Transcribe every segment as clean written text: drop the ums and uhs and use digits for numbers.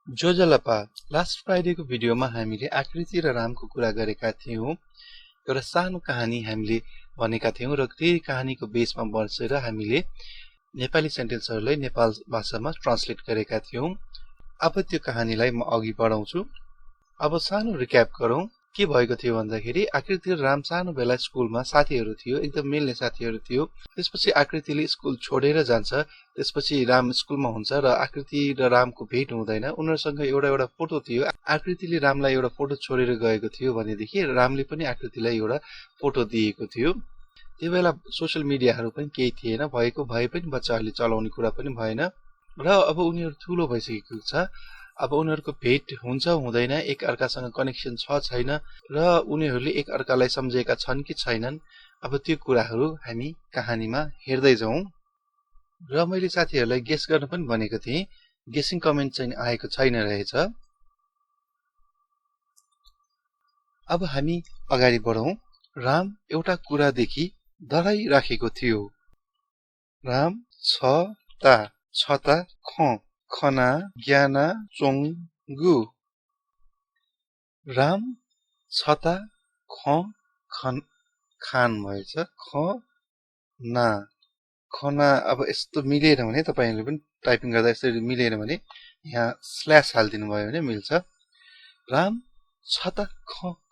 जोजलपा last फ्राइडेको भिडियोमा हामीले आकृति र रामको कुरा गरेका थियौं। एउटा सानो कहानी हामीले भनेका थियौं र त्यही कहानीको बेसमा बसेर हामीले नेपाली सेन्टेन्सहरूलाई नेपाल भाषामा ट्रान्सलेट गरेका थियौं। अब त्यो कहानीलाई म अघि बढाउँछु। अब सानो रिक्याप गरौँ। के भएको थियो भन्दाखेरि आकृति र राम सानो बेला स्कुलमा साथीहरू थियो, एकदम मिल्ने साथीहरू थियो। त्यसपछि आकृतिले स्कुल छोडेर जान्छ। त्यसपछि राम स्कुलमा हुन्छ र आकृति र रामको भेट हुँदैन। उनीहरुसँग एउटा फोटो थियो। आकृतिले रामलाई एउटा फोटो छोडेर गएको थियो भनेदेखि रामले पनि आकृतिलाई एउटा फोटो दिएको थियो। त्यो बेला सोशल मिडियाहरू पनि केही थिएन, भएको भए पनि बच्चाहरूले चलाउने कुरा पनि भएन र अब उनीहरू ठूलो भइसकेको छ। अब उनीहरूको भेट हुन्छ हुँदैन, एक अर्कासँग कनेक्सन छ छैन र उनीहरूले एक अर्कालाई सम्झेका छन् कि छैनन्, अब त्यो कुराहरू हामी कहानीमा हेर्दै जाउँ। र मैले साथीहरूलाई गेस गर्न पनि भनेको थिएँ, गेसिङ कमेन्ट चाहिँ आएको छैन रहेछ। अब हामी अगाडि बढौँ। राम एउटा कुरादेखि डराइराखेको थियो। राम छता खना ज्ञाना चोङ्गु। राम छता खान भएछ, खना अब यस्तो मिलेन भने तपाईहरुले पनि टाइपिङ गर्दा यसरी मिलेन भने यहाँ स्ल्यास हाल्दिनु भयो भने मिल्छ। राम छता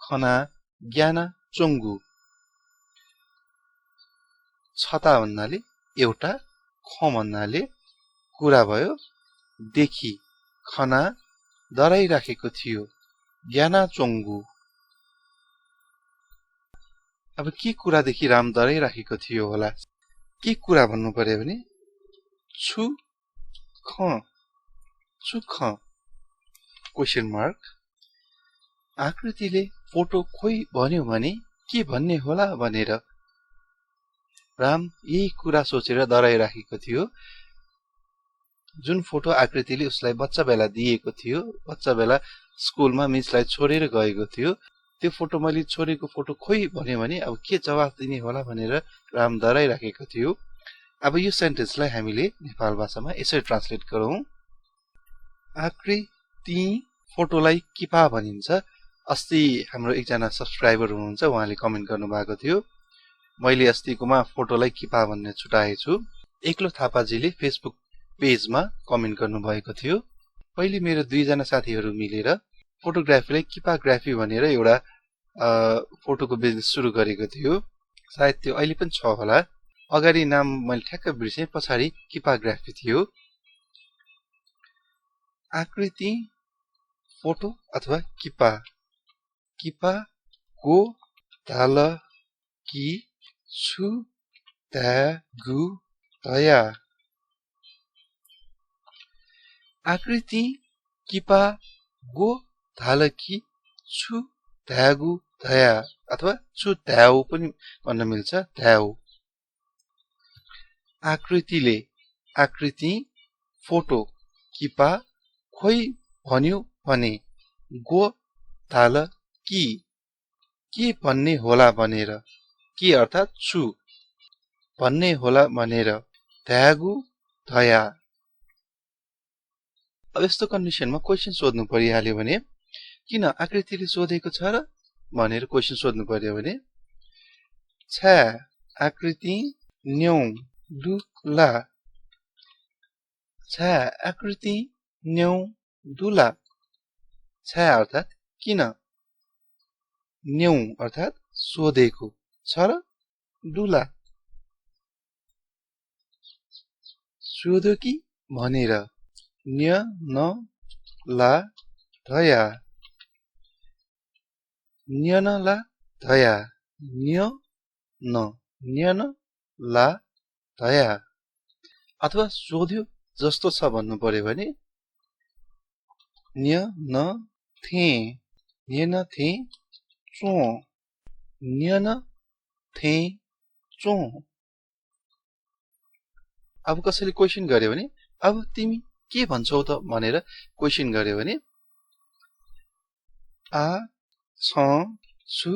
खना ज्ञाना चोङ्गु। छता भन्नाले एउटा, ख भन्नाले कुरा भयो, देखि खना डराइराखेको थियो, ज्ञाना चोङ्गु। अब के कुरादेखि राम डराइराखेको थियो होला? के कुरा भन्नु पर्यो भने छु क्वेशन मार्क। आकृतिले फोटो खोइ भन्यो भने के भन्ने होला भनेर राम यही कुरा सोचेर डराइराखेको थियो। जुन फोटो आकृतिले उसलाई बच्चा बेला दिएको थियो, बच्चा बेला स्कुलमा मिसलाई छोडेर गएको थियो, त्यो फोटो मैले छोडेको फोटो खोइ भन्यो भने अब के जवाफ दिने होला भनेर राम डराइराखेको थियो। अब यो सेन्टेन्सलाई हामीले नेपाल भाषामा यसरी ट्रान्सलेट गरौँ। आकृति फोटोलाई किपा भनिन्छ। अस्ति हाम्रो एकजना सब्स्क्राइबर हुनुहुन्छ, उहाँले कमेन्ट गर्नु भएको थियो, मैले अस्तिकोमा फोटोलाई किपा भन्ने छुटाएछु। एक्लो थापाजीले फेसबुक पेजमा कमेन्ट गर्नु भएको थियो। पहिले मेरो दुईजना साथीहरू मिलेर फोटोग्राफीलाई किपाग्राफी भनेर एउटा फोटोको बिजनेस सुरु गरेको थियो। सायद त्यो अहिले पनि छ होला। अगाडि नाम मैले ठ्याक्क बिर्सेँ, पछाडि किपाग्राफी थियो। आकृति फोटो अथवा किपा। किपा को ताल कि छु त्यागु तया। आकृति किपा गो थालकी छु त्यागु तया अथवा छु त्याउ पनि भन्न मिल्छ, त्याउ। आकृतिले, आकृति फोटो किपा खोइ भन्यो भने, गो थाल कि के भन्ने होला भनेर, के अर्थात छु भन्ने होला भनेर, त्यागु तया। अब यस्तो कन्डिसनमा क्वेशन सोध्नु परिहाल्यो भने, किन आकृतिले सोधेको छ र भनेर क्वेशन सोध्नु पर्यो भने, छ्या आकृति न्यौ दुला। छ्या आकृति न्यौ दुला। छ्या अर्थात किन, न्यौ अर्थात सोधेको छ र, दुला सोध्यो कि भनेर, न्य न ला धया। न्य न ला धया, न्य न ला धया। अथवा सोध्यो जस्तो छ भन्नु पर्यो भने, न्य न थे चो, न्य न थे चो। अब कसैले क्वेशन गर्यो भने, अब तिमी के भन्छौ त भनेर क्वेशन गर्यो भने, आ छ छु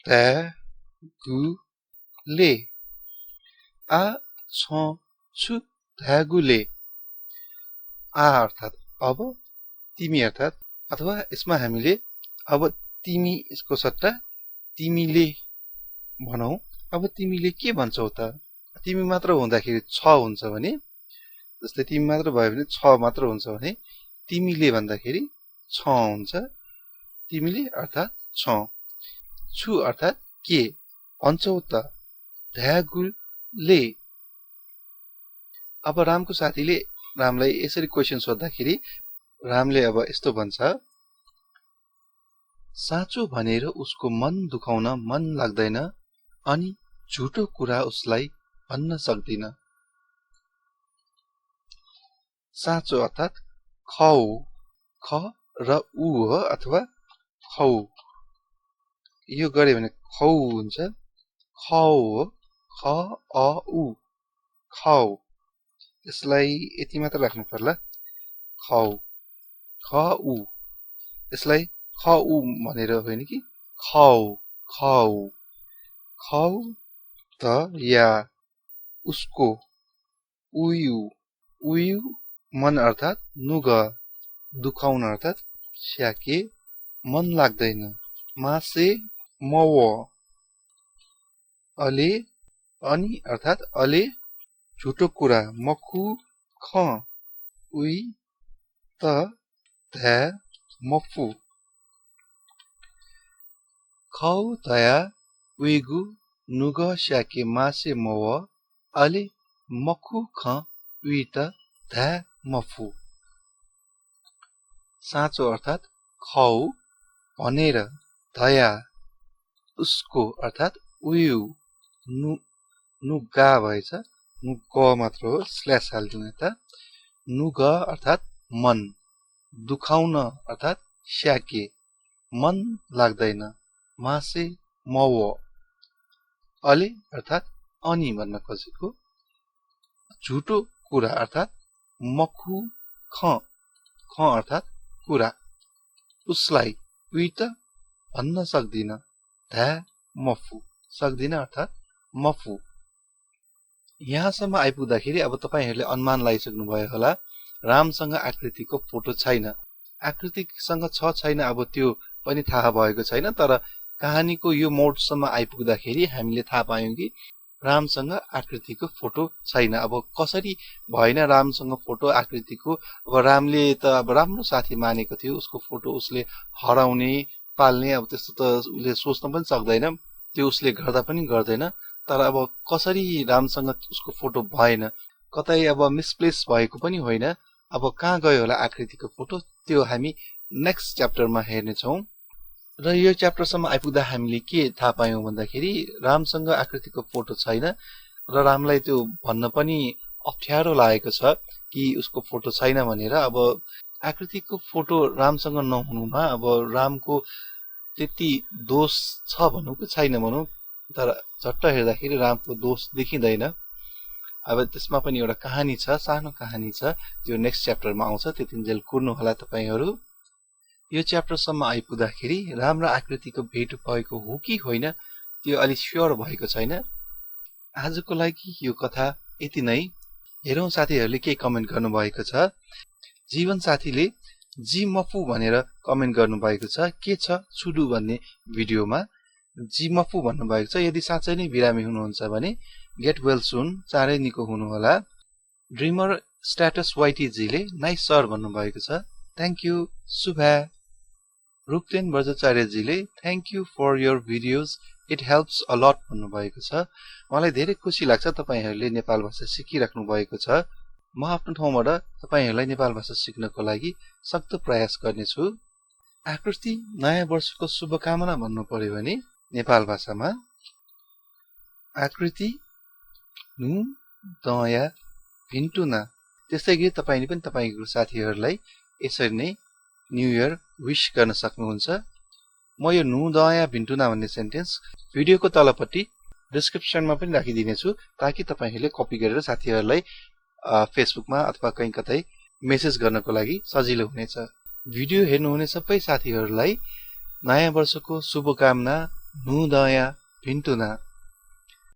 त्यागु ले। आ छ छु त्यागु ले। आ अर्थात अब, तिमी अर्थात् अथवा यसमा हामीले अब तिमी यसको सट्टा तिमीले भनौ। अब तिमीले के भन्छौ त? तिमी मात्र हुँदाखेरि छ हुन्छ भने, जस्तै तिमी मात्र भयो भने छ मात्र हुन्छ भने तिमीले भन्दाखेरि छ हुन्छ। तिमीले अर्थात् छ। छु अर्थात् के भन्छौ त? ध्यागुले। अब रामको साथीले रामलाई यसरी क्वेशन सोद्धाखेरि रामले अब यस्तो भन्छ, साँचो भनेर उसको मन दुखाउन मन लाग्दैन अनि झुटो कुरा उसलाई भन्न सक्दिन। साँचो अर्थात् खौ, ख र उ हो अथवा खौ। यो गरे भने खौ हुन्छ। खौ हो, ख अ उ, खौ। यसलाई यति मात्र राख्नु पर्ला, खौ, ख उ। यसलाई ख उ भनेर होइन कि खौ, खौ। खौ त या उसको, उयु, उयु मन अर्थात् नुग, दुखाउन अर्थात् स्याके, मन लाग्दैन। मासे मव, अले अनि अर्थात् अले झुटो कुरा। मखु ख, उइ त ध्या मफु। खौ तया उइगु नुग स्याके मासे मव अले मखु ख उइ त ध्या मफु। साँचो अर्थात् खौ भनेर, दया उसको अर्थात् उयु, नुगा भएछ, नुग मात्र हो, स्ल्यास हालिदिनु यता। नुग अर्थात् मन, दुखाउन अर्थात् स्याके, मन लाग्दैन। मासे मव, अले अर्थात् अनि भन्न खोजेको। झुटो कुरा अर्थात् मखु ख, ख अर्थात् कुरा, उसलाई उइ त भन्न सक्दिन। ध्या मफु, सक्दिन अर्थात् मफु। यहाँसम्म आइपुग्दाखेरि अब तपाईहरूले अनुमान लगाइसक्नुभयो होला, रामसँग आकृतिको फोटो छैन। आकृतिसँग छ छैन अब त्यो पनि थाहा भएको छैन, तर कहानीको यो मोडसम्म आइपुग्दाखेरि हामीले थाहा पायौं कि रामसँग आकृतिको फोटो छैन। अब कसरी भएन रामसँग फोटो आकृतिको? अब रामले त अब राम्रो साथी मानेको थियो, उसको फोटो उसले हराउने पाल्ने अब त्यस्तो त उसले सोच्न पनि सक्दैन, त्यो उसले गर्दा पनि गर्दैन। तर अब कसरी रामसँग उसको फोटो भएन? कतै अब मिसप्लेस भएको पनि होइन। अब कहाँ गयो होला आकृतिको फोटो, त्यो हामी नेक्स्ट च्याप्टरमा हेर्नेछौँ। र यो च्याप्टरसम्म आइपुग्दा हामीले के थाहा पायौं भन्दाखेरि रामसँग आकृतिको फोटो छैन र रामलाई त्यो भन्न पनि अप्ठ्यारो लागेको छ कि उसको फोटो छैन भनेर। अब आकृतिको फोटो रामसँग नहुनुमा अब रामको त्यति दोष छ भनौँ कि छैन भनौँ, तर झट्ट हेर्दाखेरि रामको दोष देखिँदैन। अब त्यसमा पनि एउटा कहानी छ, सानो कहानी छ, त्यो नेक्स्ट च्याप्टरमा आउँछ, त्यतिन्जेल कुर्नु होला तपाईहरू। यो च्याप्टरसम्म आइपुग्दाखेरि राम र आकृतिको भेट भएको हो कि होइन त्यो अलि स्योर भएको छैन। आजको लागि यो कथा यति नै। हेरौँ साथीहरूले के कमेन्ट गर्नुभएको छ। जीवन साथीले जी मफु भनेर कमेन्ट गर्नुभएको छ। के छ छुडु भन्ने भिडियोमा जी मफु भन्नुभएको छ। यदि साँच्चै नै बिरामी हुनुहुन्छ भने गेट वेल सुन, चाँडै निको हुनुहोला। ड्रिमर स्ट्याटस वाइटी जीले नाइस सर भन्नुभएको छ, थ्याङ्क यू शुभा। रुक्तेन बज्राचार्यजीले thank you for your videos, it helps a lot भन्नुभएको छ। मलाई धेरै खुसी लाग्छ तपाईहरूले नेपाल भाषा सिकिराख्नु भएको छ। म आफ्नो ठाउँबाट तपाईहरूलाई नेपाल भाषा सिक्नको लागि सक्दो प्रयास गर्नेछु। आकृति नयाँ वर्षको शुभकामना भन्नु पर्यो भने नेपाल भाषामा आकृति नु दया भिन्टुना। त्यस्तै गरी तपाईले पनि तपाईको साथीहरूलाई यसरी नै न्यू इयर विश गर्न सक्नुहुन्छ। म यो नु दया भिन्टुना भन्ने सेन्टेन्स भिडियोको तलपट्टि डिस्क्रिप्सनमा पनि राखिदिनेछु, ताकि तपाईहरूले कपी गरेर साथीहरूलाई फेसबुकमा अथवा कहीँ कतै मेसेज गर्नको लागि सजिलो हुनेछ। भिडियो हेर्नुहुने सबै साथीहरूलाई नयाँ वर्षको शुभकामना, नु दया भिन्टुना।